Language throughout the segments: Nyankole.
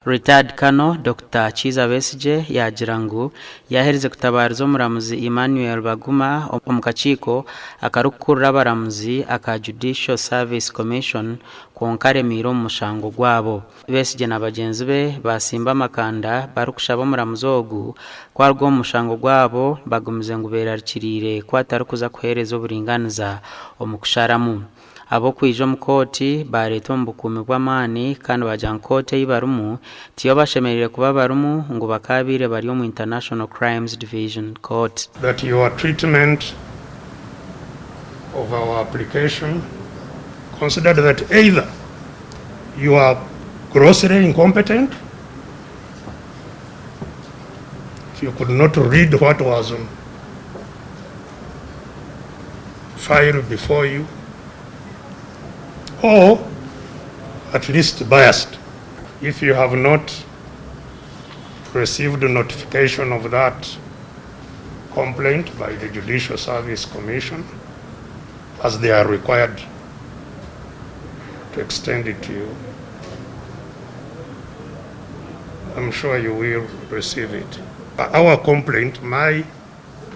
Retired Colonel Dokita Kiiza Besigye yaagira ngu yaaherize kutabaariza omuramuzi Emmanuel Baguma omu kakiiko akarikukurira abaramuzi aka Judicial Service Commission kwonka aremiire omu mushango gwabo. Besigye na bagyenzi be baasimba amakanda barikushaba omuramuzi ogu ku aruga omu mushango gwabo bagumize ngu beerarikiriire ku atarikuza kuheereza oburingaaniza omu kusharamu. Ab'okwija omu kooti baareetwa omu bukuumi bw'amaani kandi baagira ngu kooti ei barimu tiyo bashemereire kuba barimu ngu bakaabaire bari omu International Crimes Division Court. That your treatment of our application considered that either you are grossly incompetent, if you could not read what was on file before you, or at least biased. If you have not received notification of that complaint by the Judicial Service Commission, as they are required to extend it to you, I'm sure you will receive it. Our complaint, my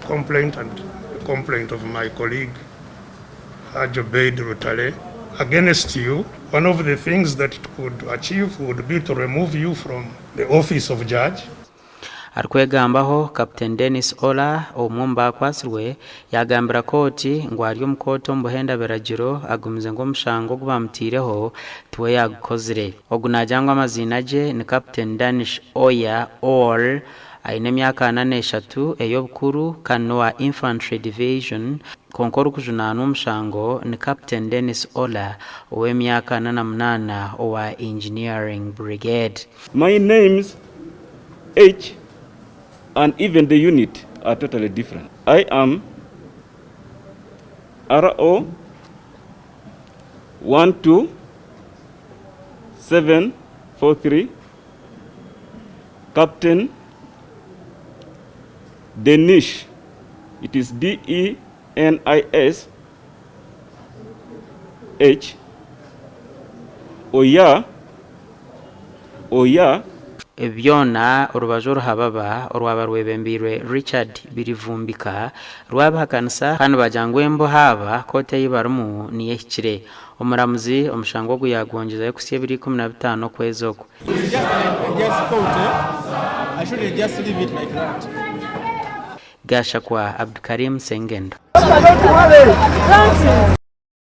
complaint and the complaint of my colleague Haj Obeid Lutale against you, one of the things that it could achieve would be to remove you from the office of judge. Arikwegambaho, Captain Denis Ola, omwe omu baakwatsirwe, yaagambira kooti ngu ari omu kooti omu buhenda biragiro agumize ngu omushango ogu bamuteireho tiwe yaagukozire. Ogu naagira ngu amaziina gye ni Captain Danish Oya Oor, aine emyaka 43 ey'obukuru kandi n'owa Infantry Division kwonka orikujunaanwa omushango ni Captain Denis Ola ow'emyaka 48 owa Engineering Brigade. My names, age and even the unit are totally different. I am RO 12743 Captain Denish, it is D-E-N-I-S H Oya Oya. Ebi byona orubaju oruhababa orwaba rwebembeirwe Richard Birivumbika rwabihakanisa kandi bagira ngu emboho aba kooti ei barimu niyo ehikire. Omuramuzi omushango ogu yaagwongyezayo kuhitsya ebiro 15 okwezi oku. Gashakwa Abdukarim Sengendo.